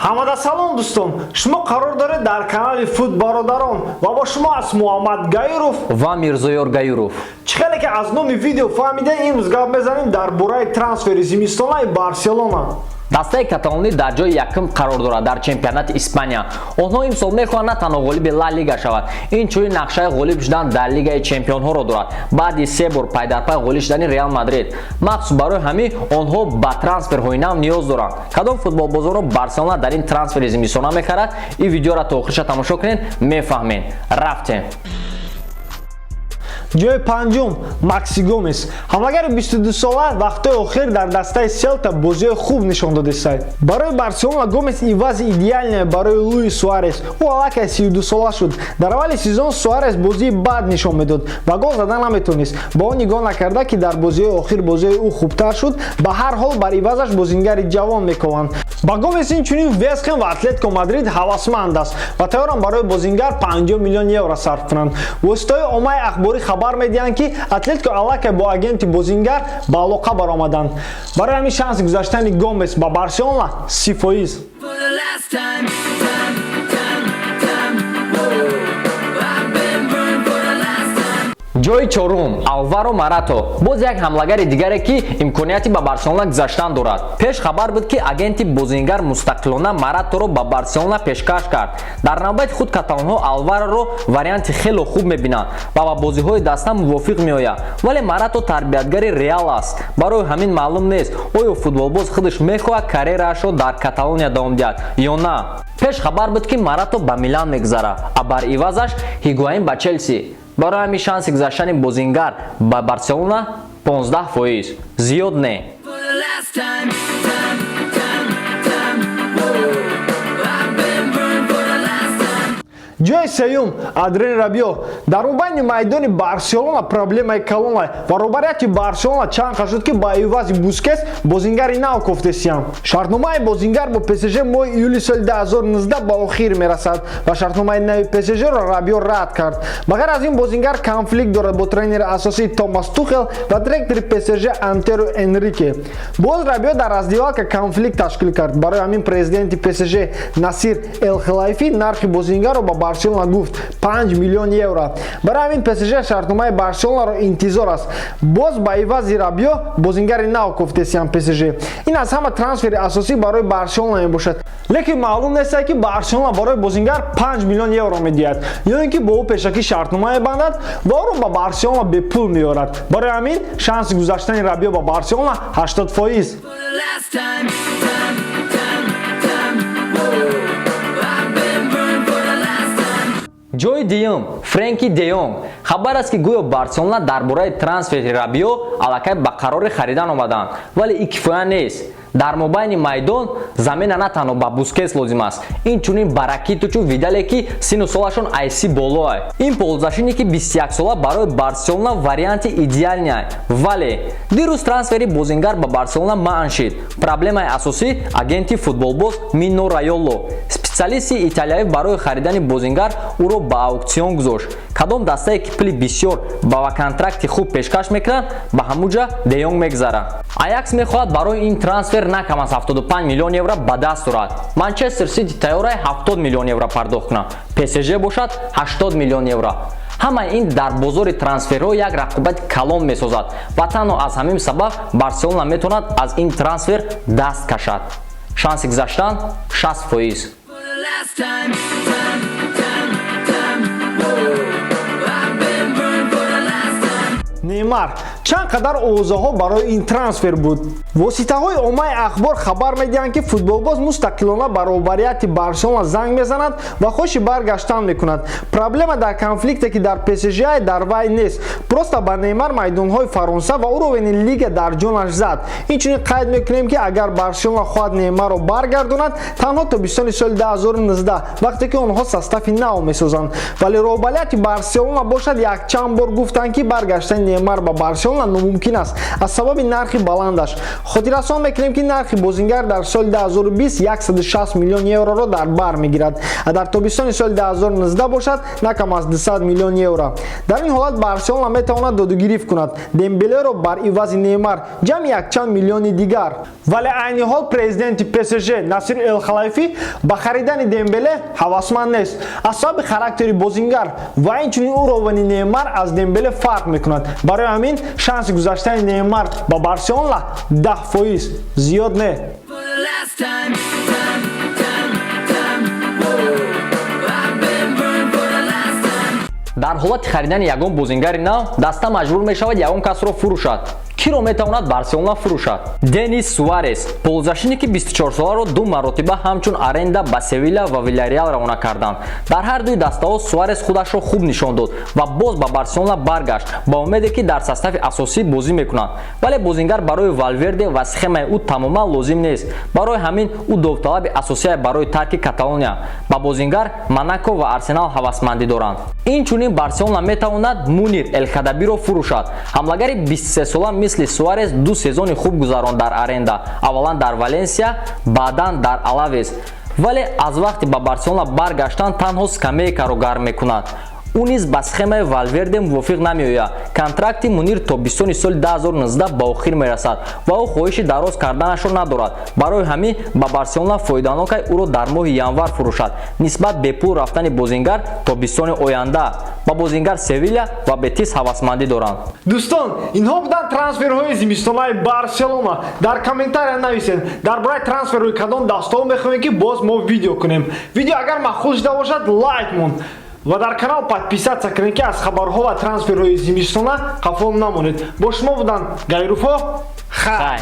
Ҳамада салом, дӯстон! Шумо қарор доред дар канали Фут Бародарон ва бо шумо аст Муҳаммад Гаиров ва Мирзоёр Гаюров. Чӣ хеле ки аз номи видео фаҳмидем, имрӯз гап мезанем дар бораи трансфери зимистонаи Барселона. Дастаи каталонӣ дар ҷои якум қарор дорад дар чемпионати Испания. Онҳо имсол мехоҳанд на танҳо ғолиби Ла Лига шавад, инчунин нақшаи ғолиб шудан дар Лигаи чемпионҳоро дорад, баъди се бор пайдарпай ғолиб шудани Реал Мадрид. Махсус барои ҳамин онҳо ба трансферҳои нав ниёз доранд. Кадом футболбозонро Барселона дар ин трансфери зимистона мехарад? Ин видеоро то охириша тамошо кунед, мефаҳмед. Рафтем. Ҷои панҷум, Макси Гомес. Ҳамлагари 22-сола вақтҳои охир дар дастаи Селта бозиҳои хуб нишон додистад. Барои Барселона Гомес ивази идеальная барои Луис Суарес. Ӯ аллакай 32-сола шуд. Дар аввали сезон Суарес бозии бад нишон медод ва гол зада наметонист. Ба он нигоҳ накарда, ки дар бозиҳои охир бозиҳои ӯ хубтар шуд, ба ҳар ҳол бар ивазаш бозингари ҷавон мекованд. Ба Гомес инчунин Вестхем ва Атлетико Мадрид ҳавасманд аст ва тайёранд барои бозингар 50 миллион евро сарф кунанд. Воситаҳои оммаи ахборӣ хабар медиҳанд, ки Атлетико аллакай бо агенти бозингар ба алоқа баромаданд. Барои ҳамин шанси гузаштани Гомес ба Барселона 30%. For the last time, time, time, time. Whoa, I've been burned for the last time. Ҷои чорум, Алваро Марато. Боз як ҳамлагари дигаре, ки имконияти ба Барселона гузаштан дорад. Пеш хабар буд, ки агенти бозингар мустақилона Мараторо ба Барселона пешкаш кард. Дар навбати худ каталонҳо Алвароро варианти хело хуб мебинанд ва ба бозиҳои даста мувофиқ меояд. Вале Марато тарбиятгари Реал аст. Барои ҳамин маълум нест, оё футболбоз худаш мехоҳад карьераашро дар Каталония давом диҳад ё на. Пеш хабар буд, ки Марато ба Милан мегузарад, а бар ивазаш Ҳигуаин ба Челси. Барои ҳамин шанси гузаштани бозингар ба Барселона 15%, зиёд не. For the last time, time, time, time. Whoa, I've been burned for the last time. Ҷои сеюм, Адрен Рабио. Дар мобайни майдони Барселона проблемаи калона ва роҳбарияти Барселона чанд қа шуд, ки ба ивази Бускес бозингари нав кофтесиям. Шартномаи бозингар бо ПСЖ моҳи июли соли 2019 ба охир мерасад ва шартномаи нави ПСЖро Рабио рад кард. Ба ғайр аз ин, бозингар конфликт дорад бо тренери асосии Томас Тухел ва директори ПСЖ Антеро Энрике. Боз Рабио дар раздевалка конфликт ташкил кард. Барои ҳамин президенти ПСЖ Насир Элхелайфи нархи бозингарро ба Барселона гуфт: 5 миллион евро. Барои ҳамин ПСЖ шартномаи Барселонаро интизор аст. Боз ба ивази Рабио бозингари нав кофтесиям ПСЖ. Ин аз ҳама трансфери асосӣ барои Барселона мебошад, лекин маълум нест, ки Барселона барои бозингар 5 миллион евро медиҳад ё ин ки бо ӯ пешакӣ шартнома мебандад ва ӯро ба Барселона бепул меорад. Барои ҳамин шанси гузаштани Рабио ба Барселона 80%. For the last time, time, time, time. Whoa, I've been burned for the last time. Ҷои дуюм, Френки Деёнг. Хабар аст, ки гӯё Барселона дар бораи трансфери Рабио аллакай ба қарори харидан омаданд, вале ин кифоя нест. Дар мобайни майдон замена на танҳо ба Бускес лозим аст, инчунин ба Ракитичу Видале, ки сину солашон айси болоай. Ин полузащитники 21-сола барои Барселона варианти идеальный, вале дирӯз трансфери бозингар ба Барселона манъ шид. Проблемаи асосӣ агенти футболбоз Мино Райоло. Специалисти италиявӣ барои харидани бозингар ӯро ба ауксион гузошт. Кадом дастае ки пули бисёр ва контракти хуб пешкаш мекунад, ба ҳамуҷа Деёнг мегзарад. Аякс мехоҳад барои ин трансфер на кам аз 75 миллион евро ба даст орад. Манчестер Сити тайёрай 70 миллион евро пардохт кунад, ПСЖ бошад 80 миллион евро. Ҳамаи ин дар бозори трансферҳо як рақобати калон месозад ва танҳо аз ҳамин сабаб Барселона метавонад аз ин трансфер даст кашад. Шанси гузаштан 60%. For the last time, time, time, time. Whoa, I've been burned for the last time. Неймар. Чанд қадар овозаҳо барои ин трансфер буд. Воситаҳои оммаи ахбор хабар медиҳанд, ки футболбоз мустақилона ба роҳбарияти Барселона занг мезанад ва хоши баргаштан мекунад. Проблема дар конфликте, ки дар ПСЖ, дар вай нест. Просто ба Неймар майдонҳои Фаронса ва уровени лига дар ҷонаш зад. Инчунин қайд мекунем, ки агар Барселона хоҳад Неймарро баргардонад, танҳо тобистони соли 2019, вақте ки онҳо состави нав месозанд. Вале роҳбарияти Барселона бошад якчанд бор гуфтанд, ки баргаштани Неймар ба Барселона номумкин аст аз сабаби нархи баландаш. Хотиррасон мекунем, ки нархи бозингар дар соли 2020 160 миллион евроро дар бар мегирад, а дар тобистони соли 2019 бошад, на кам аз 200 миллион евро. Дар ин ҳолат Барселона метавонад додугирифт кунад Дембелеро бар ивази Неймар, ҷамъи якчанд миллиони дигар. Вале айни ҳол президенти ПСЖ Насир Эл-Халайфӣ ба харидани Дембеле ҳавасманд нест аз сабаби характери бозингар ва инчунин уровени Неймар аз Дембеле фарқ мекунад. Барои ҳамин шанси гузаштани Неймар ба Барселона 10%, зиёд не. For the last time, time, time, time. Whoa, I've been burned for the last time. Дар ҳолати харидани ягон бозингари нав даста маҷбур мешавад ягон касро фурӯшад. Киро метавонад Барселона фурӯшад? Денис Суарес, полузащитники 24-соларо ду маротиба ҳамчун аренда ба Севиля ва Вилареал равона карданд. Дар ҳар дуи дастаҳо Суарес худашро хуб нишон дод ва боз ба Барселона баргашт ба умеде, ки дар состави асосӣ бозӣ мекунад. Вале бозингар барои Валверде ва схемаи ӯ тамоман лозим нест. Барои ҳамин ӯ довталаби асосие барои тарки Каталония. Ба бозингар Монако ва Арсенал ҳавасмандӣ доранд. Инчунин Барселона метавонад Мунир Элхадабиро фурӯшад. Ҳамлагари 23-сола мисли Суарес ду сезони хуб гузаронд дар аренда, аввалан дар Валенсия, баъдан дар Алавес. Вале аз вақти ба Барселона баргаштан танҳо скамейкаро гарм мекунад. Ӯ низ ба схемаи Валверде мувофиқ намеояд. Контракти Мунир то бистони соли 2019 ба охир мерасад ва ӯ хоҳиши дароз карданашро надорад. Барои ҳамин ба Барселона фоиданокай ӯро дар моҳи январ фурӯшад, нисбат бепул рафтани бозингар то бистони оянда. Ба бозингар Севиля ва Бетис ҳавасмандӣ доранд. Дӯстон, инҳо буданд трансферҳои зимистонаи Барселона. Дар комментария нависед, дар бораи трансферҳои кадом дастаҳо мехоҳем, ки боз мо видео кунем. Видео агар маъқул шуда бошад, лайк мон ва дар канал подписаться кунед, ки аз хабарҳо ва трансферҳои зимистона қафо намонед. Бо шумо буданд Гайруфо. Хай. Хай.